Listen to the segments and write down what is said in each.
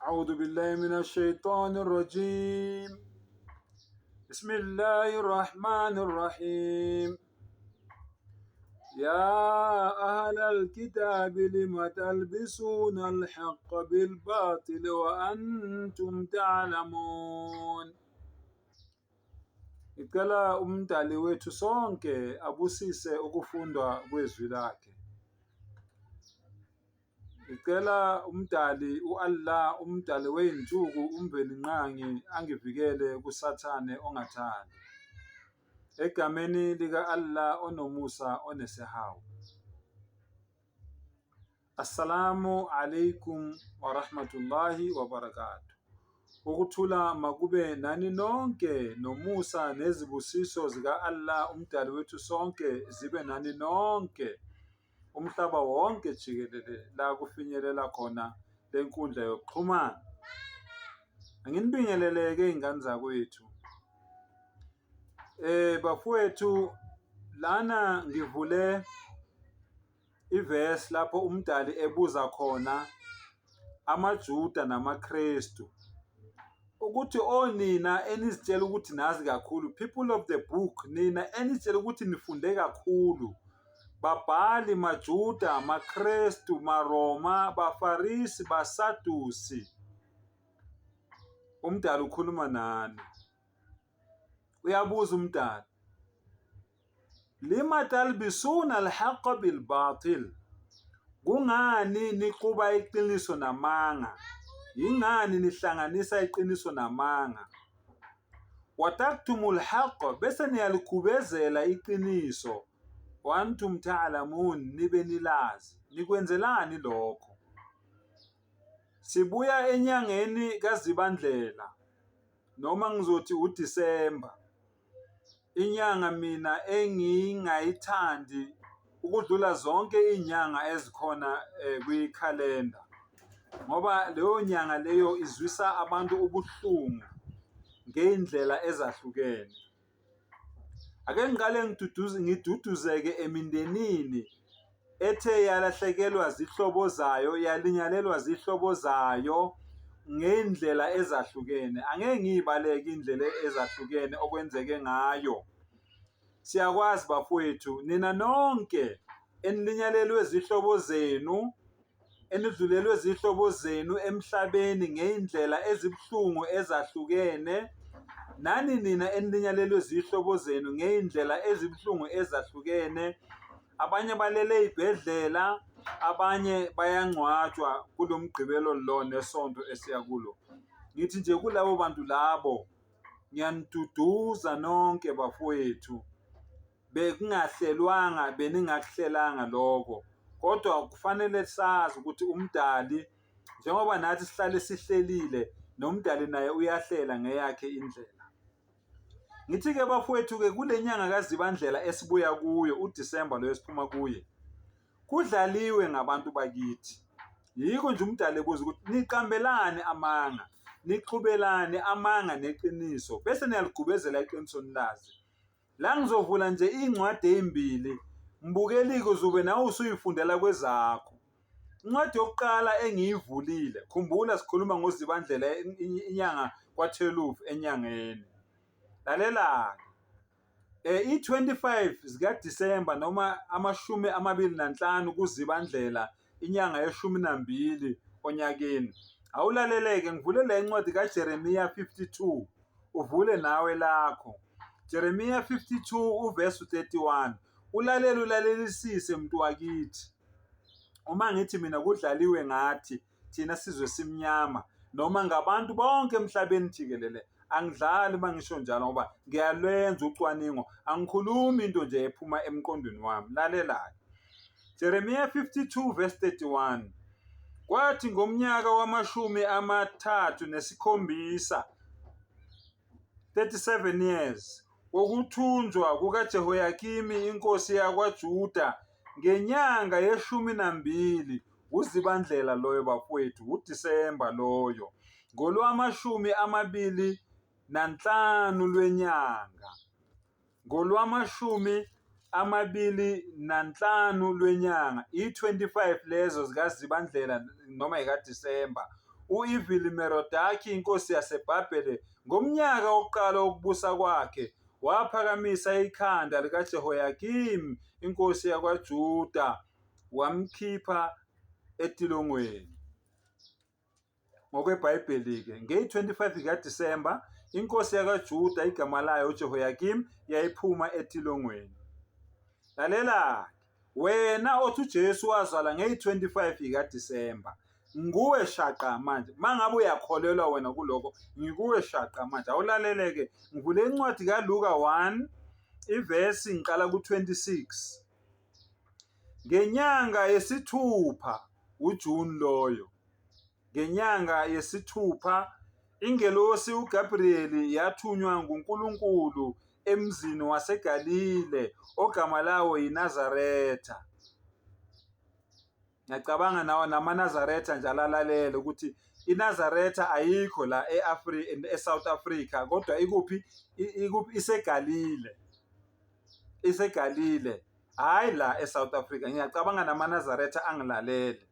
أعوذ بالله من الشيطان الرجيم بسم الله الرحمن الرحيم يا أهل الكتاب لم تلبسون الحق بالباطل وأنتم تعلمون. Ngicela uMdali wethu sonke abusise ukufundwa kwezwi lakhe. Ngicela uMdali u-Allah, uMdali wey'nsuku, uMvelinqangi angivikele kuSathane ongathandi. Egameni lika-Allah onomusa onesihawu. Assalamu alaikum wa rahmatullahi wa barakatuh. Ukuthula makube nani nonke nomusa nezibusiso zika-Allah uMdali wethu sonke zibe nani nonke. Umhlaba wonke jikelele la kufinyelela khona le nkundla yokuxhumana. Anginibingeleleke iy'ngane zakwethu. Bafowethu lana ngivule ivesi lapho uMdali ebuza khona amaJuda namaKrestu ukuthi onina enizitshela ukuthi nazi kakhulu, people of the book, nina enizitshela ukuthi nifunde kakhulu, babhali, maJuda, maKrestu, maRoma, baFarisi, baSadusi, uMdali ukhuluma nani. Uyabuza uMdali, lima talbisuna alhaqa bilbatil, kungani nixuba iqiniso namanga? Yingani nihlanganisa iqiniso namanga? Wataktumu alhaq, bese niyaligubezela iqiniso, wa antum ta'lamun, nibe nilazi. Nikwenzelani lokho? Sibuya enyangeni kaZibandlela noma ngizothi uDisemba. Inyanga mina engingayithandi ukudlula zonke iy'nyanga ezikhona kwikhalenda, ngoba leyo nyanga leyo izwisa abantu ubuhlungu ngey'ndlela ezahlukene. Ake ngiqale ngiduduze ngiduduzeke emindenini ethe yalahlekelwa zihlobo zayo, yalinyalelwa zihlobo zayo ngey'ndlela ezahlukene. Angeke ngiy'baleke iy'ndlela ezahlukene okwenzeke ngayo. Siyakwazi bafowethu, nina nonke enilinyalelwe zihlobo zenu, enidlulelwe zihlobo zenu emhlabeni ngey'ndlela ezibuhlungu ezahlukene, nani nina enilinyalelwe zihlobo zenu ngey'ndlela ezibuhlungu ezahlukene, abanye balele ey'bhedlela, abanye bayangcwatshwa kulo Mgqibelo lo nesonto esiya kulo. Ngithi nje kulabo bantu labo, ngiyaniduduza nonke bafowethu. Bekungahlelwanga, beningakuhlelanga lokho, kodwa kufanele sazi ukuthi uMdali njengoba nathi sihlale sihlelile, noMdali naye uyahlela ngeyakhe indlela. Ngithi-ke bafowethu-ke kule nyanga kaZibandlela esibuya kuyo, uDisemba lo esiphuma kuye, kudlaliwe ngabantu bakithi. Yikho nje uMdali ebuza ukuthi niqambelani amanga, nixubelani amanga neqiniso, bese niyaligubezela iqiniso nilazi. La ngizovula nje iy'ncwadi ey'mbili, mbukeli-ke uzobe nawe usuyifundela kwezakho. Incwadi yokuqala engiyivulile, khumbula sikhuluma ngoZibandlela inyanga kwaThelufu enyangeni. Lalela-ke, i-25 zikaDisemba noma 25 kuZibandlela inyanga yeshumi nambili onyakeni. Awulaleleke ngivule le ncwadi kaJeremiya 52 uvule nawe lakho. Jeremiya 52 uvesi 31 ulalele ulalelisise mntu wakithi. Uma ngithi mina kudlaliwe ngathi thina sizwe simnyama noma ngabantu bonke emhlabeni jikelele angidlali uma ngisho njalo ngoba ngiyalwenza ucwaningo angikhulumi into nje ephuma emqondweni wami. Lalela-ke. Jeremiya 52 verse 31 Kwathi ngomnyaka wamashumi amathathu nesikhombisa 37 years wokuthunjwa kukaJehoyakimi inkosi yakwaJuda ngenyanga yeshumi nambili uZibandlela loyo bafowethu uDisemba loyo ngolwamashumi amabili nanhlanu lwenyanga ngolwamashumi amabili nanhlanu lwenyanga, i-25 lezo zikaZibandlela noma ikaDisemba. U-Ivili-Merodaki inkosi yaseBhabhele ngomnyaka wokuqala wokubusa kwakhe waphakamisa ikhanda likaJehoyakimi inkosi yakwaJuda wamkhipha etilongweni. NgokweBhayibheli-ke, ngeyi-25 zikaDisemba, inkosi yakwaJuda igama layo uJehoyakimu yayiphuma etilongweni. Lalela-ke, wena othi uJesu wazalwa ngeyi-25 zikaDisemba, nguwe shaqa manje. Uma ngabe uyakholelwa wena kuloko, ngikuwe shaqa manje. Awulalele-ke, ngivule incwadi kaLuka 1, ivesi ngiqala ku-26. Ngenyanga yesithupha, uJuni loyo, ngenyanga yesithupha ingelosi uGabriyeli yathunywa nguNkulunkulu emzini waseGalile ogama lawo yiNazaretha. Ngiyacabanga nawo namaNazaretha nje alalalele ukuthi iNazaretha ayikho la e-Afrika e-South Africa kodwa ikuphi ikuphi iseGalile. Isegalile hhayi la e-South Africa ngiyacabanga namaNazaretha angilalele.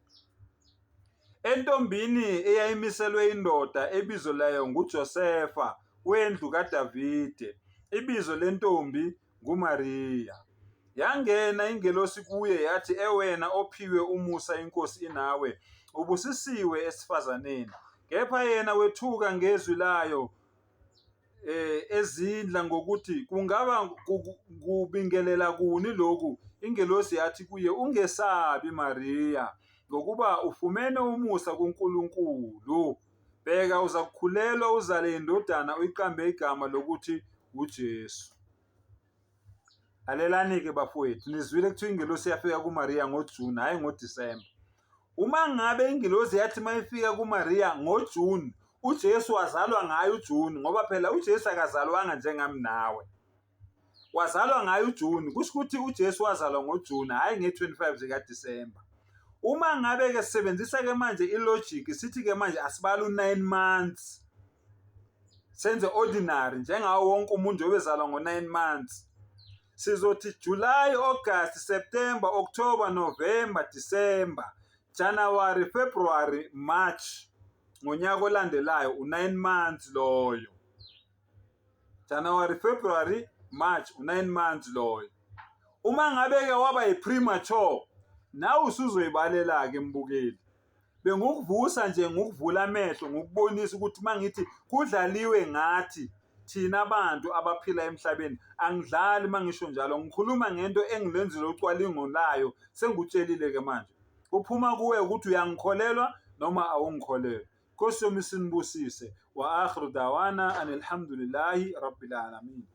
Entombini eyayimiselwe indoda ebizo layo nguJosefa wendlu kaDavide, ibizo lentombi nguMariya. Yangena ingelosi kuye yathi, Ewena ophiwe umusa iNkosi inawe, ubusisiwe esifazaneni. Kepha yena wethuka ngezwi layo ezindla ngokuthi kungaba kubingelela kuni lokhu. Ingelosi yathi kuye, Ungesabi, Mariya, ngokuba ufumene umusa kuNkulunkulu. Bheka, uzakukhulelwa uzale indodana, uyiqambe igama lokuthi uJesu. Lalelani-ke bafowethu, nizwile kuthiwa ingelosi yafika kuMariya ngoJuni, hhayi ngoDisemba. Uma ngabe ingelosi yathi uma ifika kuMariya ngoJuni, uJesu wazalwa ngayo uJuni, ngoba phela uJesu akazalwanga njengami nawe. Wazalwa ngayo uJuni, kusho ukuthi uJesu wazalwa ngoJuni, hhayi nge-25 zikaDisemba. Uma ngabe-ke sisebenzisa-ke manje i-logic, sithi-ke manje asibali u-9 months, senze ordinary njengawo wonke umuntu obezalwa ngo-9 months sizothi July, August, September, October, November, December, January, February, March ngonyaka olandelayo u-9 months loyo. January, February, March u-9 months loyo. Uma ngabe-ke waba yi-premature nawe usuzoyibalela-ke mbukeli. Bengukuvusa nje ngukuvula amehlo ngukubonisa ukuthi uma ngithi kudlaliwe ngathi thina bantu abaphila emhlabeni angidlali uma ngisho njalo ngikhuluma ngento engilenzile ucwalingo layo sengikutshelile ke manje kuphuma kuwe ukuthi uyangikholelwa noma awungikholelwa Nkosi yomi sinibusise wa akhiru dawana anilhamdulillahi rabbil alamin.